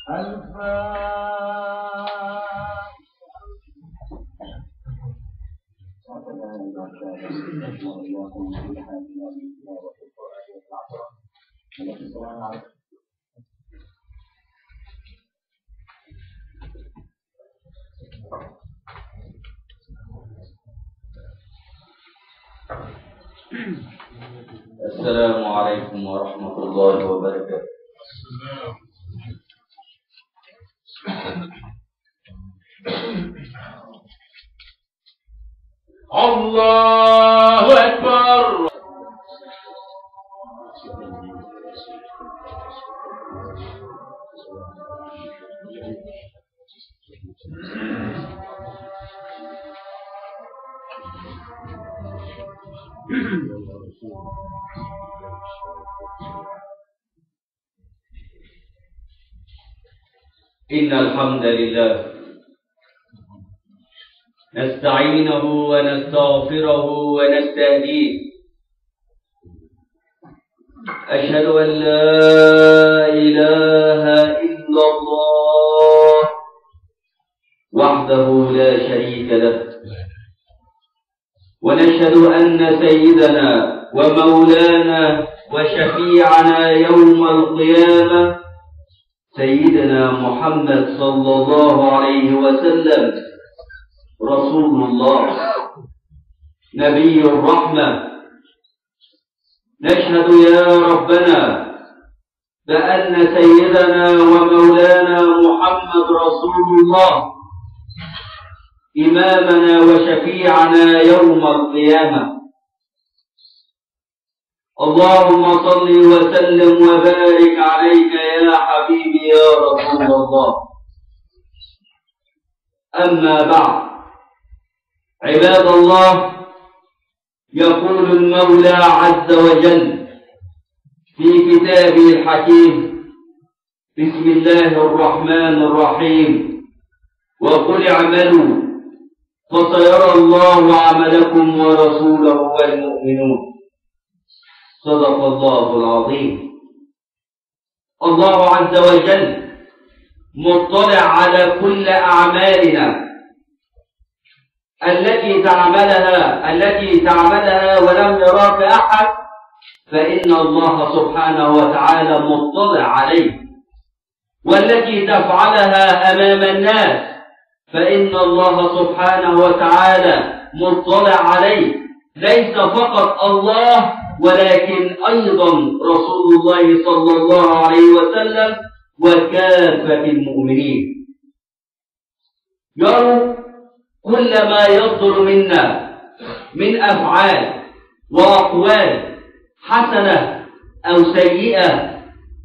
السلام عليكم ورحمة الله وبركاته. الله أكبر. إن الحمد لله نستعينه ونستغفره ونستهديه، أشهد أن لا إله إلا الله وحده لا شريك له، ونشهد أن سيدنا ومولانا وشفيعنا يوم القيامة سيدنا محمد صلى الله عليه وسلم رسول الله نبي الرحمة. نشهد يا ربنا بأن سيدنا ومولانا محمد رسول الله إمامنا وشفيعنا يوم القيامة. اللهم صل وسلم وبارك عليك يا حبيبي يا رسول الله. أما بعد، عباد الله، يقول المولى عز وجل في كتابه الحكيم: بسم الله الرحمن الرحيم، وقل اعملوا فسيرى الله عملكم ورسوله والمؤمنون. صدق الله العظيم. الله عز وجل مطلع على كل أعمالنا التي تعملها ولم يراك أحد، فإن الله سبحانه وتعالى مطلع عليه، والتي تفعلها أمام الناس فإن الله سبحانه وتعالى مطلع عليه. ليس فقط الله، ولكن أيضا رسول الله صلى الله عليه وسلم وكافة المؤمنين. يروا كل ما يصدر منا من أفعال وأقوال حسنة أو سيئة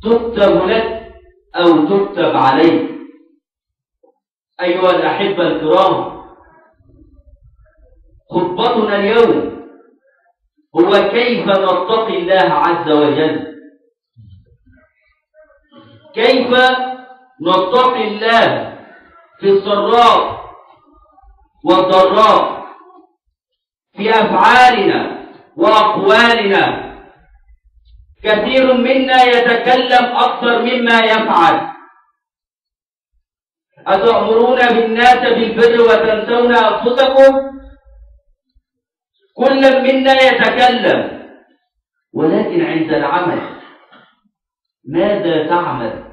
تكتب لك أو تكتب عليك. أيها الأحبة الكرام، خطبتنا اليوم هو كيف نتقي الله عز وجل، كيف نتقي الله في السراء والضراء، في أفعالنا وأقوالنا. كثير منا يتكلم أكثر مما يفعل. أتأمرون بالناس بالبر وتنسون أنفسكم؟ كل منا يتكلم، ولكن عند العمل ماذا تعمل؟